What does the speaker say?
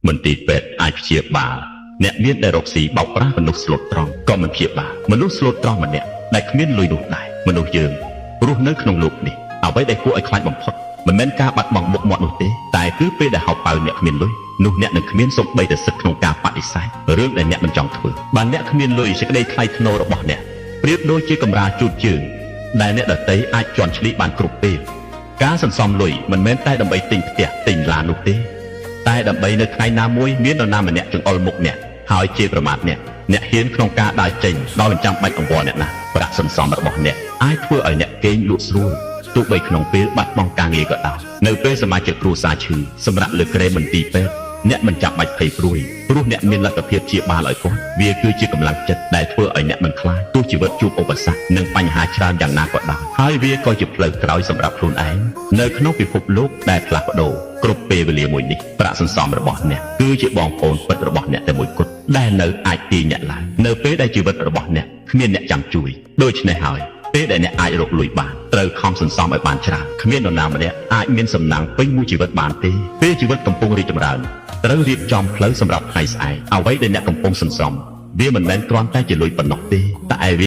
មន្ទីរពេទ្យអាចព្យាបាលអ្នកមានដែលរកស៊ីបោកប្រាស់មនុស្សស្លូតត្រង់ក៏មិនព្យាបាលមនុស្សស្លូតត្រង់ម្នាក់ដែលគ្មានលុយនោះដែរមនុស្សយើងរស់នៅក្នុងលោកនេះអ្វីដែលគួរឲ្យខ្លាចបំផុតមិនមែនការបាត់បង់មុខមាត់នោះទេតែគឺពេលដែលហោប៉ៅអ្នកគ្មានលុយនោះអ្នកនឹងគ្មានសូម្បីតែសិទ្ធិក្នុងការបដិសេធរឿងដែលអ្នកមិនចង់ធ្វើបើអ្នកគ្មានលុយសេចក្តីថ្លៃថ្នូររបស់អ្នកប្រៀបដូចជាកម្រាលជូតជើងដែលអ្នកដទៃអាចជន់ឈ្លីបានគ្រប់ពេលការសន្សំលុយមិនមែនតែដើម្បីទិញផ្ទះទិញឡាននោះទេ តែដើម្បីនៅថ្ងៃណាមួយមាននរណាម្នាក់ចង្អុលមុខអ្នកហើយជេរប្រមាថអ្នកអ្នកហ៊ានក្នុងការដើរចេញដោយមិនចាំបាច់អង្វរអ្នកណាប្រាក់សន្សំរបស់អ្នកអាចធ្វើឲ្យអ្នកគេងលក់ស្រួលទោះបីក្នុងពេលបាត់បង់ការងារក៏ដោយនៅពេលសមាជិកគ្រួសារឈឺសម្រាប់លើគ្រែមន្ទីរពេទ្យអ្នកមិនចាំបាច់ភ័យព្រួយព្រោះអ្នកមានលទ្ធភាពជាបាលឲ្យគាត់វាគឺជាកម្លាំងចិត្តដែលធ្វើឲ្យអ្នកមិនខ្លាចទោះជីវិតជួបឧបសគ្គនិងបញ្ហាច្រើនយ៉ាងណាក៏ដោយហើយវាក៏ជាផ្លូវក្រោយសម្រាប់ខ្លួនឯងនៅក្នុងពិភពលោកដែលផ្លាស់ប្ដូរគ្រប់ពេលវេលាមួយនេះប្រាក់សន្សំរបស់អ្នកគឺជាបងប្អូនពិតរបស់អ្នកតែមួយគត់ដែលនៅអាចទាញអ្នកឡើងនៅពេលដែលជីវិតរបស់អ្នកគ្មានអ្នកចាំជួយដូច្នេះហើយពេលដែលអ្នកអាចរកលុយបានត្រូវខំសន្សំឲ្យបានច្រើនគ្មាននរណាម្នាក់អាចមានសំណាងពេញមួយជីវិតបានទេពេលជីវិតកំពុងរីកចម្រើនត្រូវរៀបចំផ្លូវសម្រាប់ថ្ងៃស្អែកអ្វីដែលអ្នកកំពុងសន្សំវាមិនមែនគ្រាន់តែជាលុយប៉ុណ្ណោះទេតែវា